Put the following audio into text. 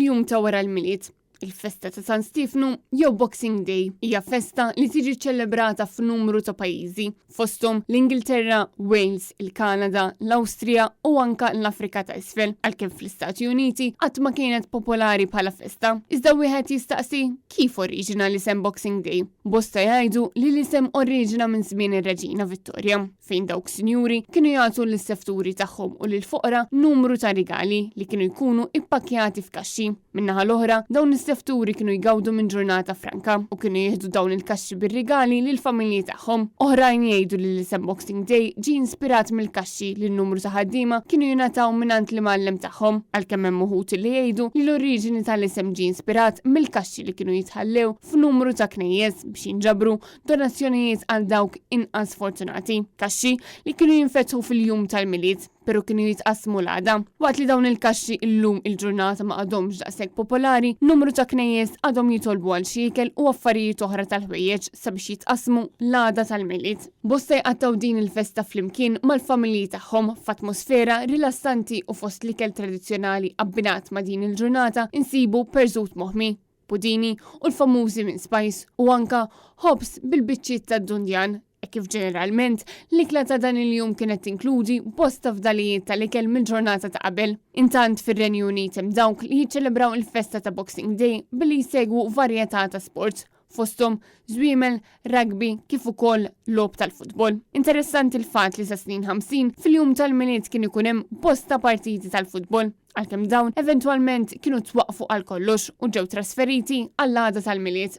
Il-jum ta' wara l-Milied, il-festa ta' San Stiefnu jew Boxing Day, hija festa li tiġi ċċelebrata f'numru ta' pajjiżi, fosthom l-Ingilterra, Wales, il-Kanada, l-Awstrija u anka l-Afrika ta' Isfel, għalkemm fl-Istati Uniti qatt ma kienet popolari bħala festa. Iżda wieħed jistaqsi kif oriġina l-isem Boxing Day. Bosta jgħidu li l-isem oriġina minn żmien ir-Reġina Vittorja. fejn dawk sinjuri kienu jagħtu lis-sefturi tagħhom u lill-foqra numru ta' rigali li kienu jkunu ippakkjati f'kaxxi. Min-naħa l-oħra, dawn is-sefturi kienu jgawdu minn ġurnata franka u kienu jieħdu dawn il-kaxxi bir-rigali lill-familji tagħhom. Oħrajn jgħidu li l-isem Boxing Day ġie inspirat mill-kaxxi li n-numru ta' ħaddiema kienu jingħataw mingħand l-imgħallem tagħhom, għalkemm hemm uħud li jgħidu li l-oriġini tal-isem ġie inspirat mill-kaxxi li kienu jitħallew f'numru ta' knejjes biex jinġabru donazzjonijiet għal dawk inqas fortunati, kaxxi li kienu jinfetħu fil-jum tal-Milied, pero kienu jitqassmu l-għada. Waqt li dawn il-kaxxi illum il-ġurnata ma għadhomx daqshekk popolari, numru ta' knejjes għadhom jitolbu għal xi ikel u affarijiet oħra tal-ħwejjeġ sabiex jitqassmu l-għada tal-Milied. Bosta jqattgħu din il-festa flimkien mal-familji tagħhom f'atmosfera rilassanti u fost l-ikel tradizzjonali abbinat ma' din il-ġurnata insibu perżut moħmi, pudini u l-famużi mince pies u anka ħobż bil-biċċiet tad-dundjan, hekk kif ġeneralment l-ikla ta' dan il-jum kienet tinkludi bosta fdalijiet tal-ikel mill-ġurnata ta' qabel. Intant fir-Renju Unit hemm dawk li jiċċelebraw il-festa ta' Boxing Day billi jsegwu varjetà ta' sports, fosthom żwiemel, rugby kif ukoll logħob tal-futbol. Interessanti l-fatt li sas-snin 50 fil-jum tal-Milied kien ikun hemm bosta partiti tal-futbol, għalkemm dawn eventwalment kienu twaqqfu għal kollox u ġew trasferiti għall-għada tal-Milied.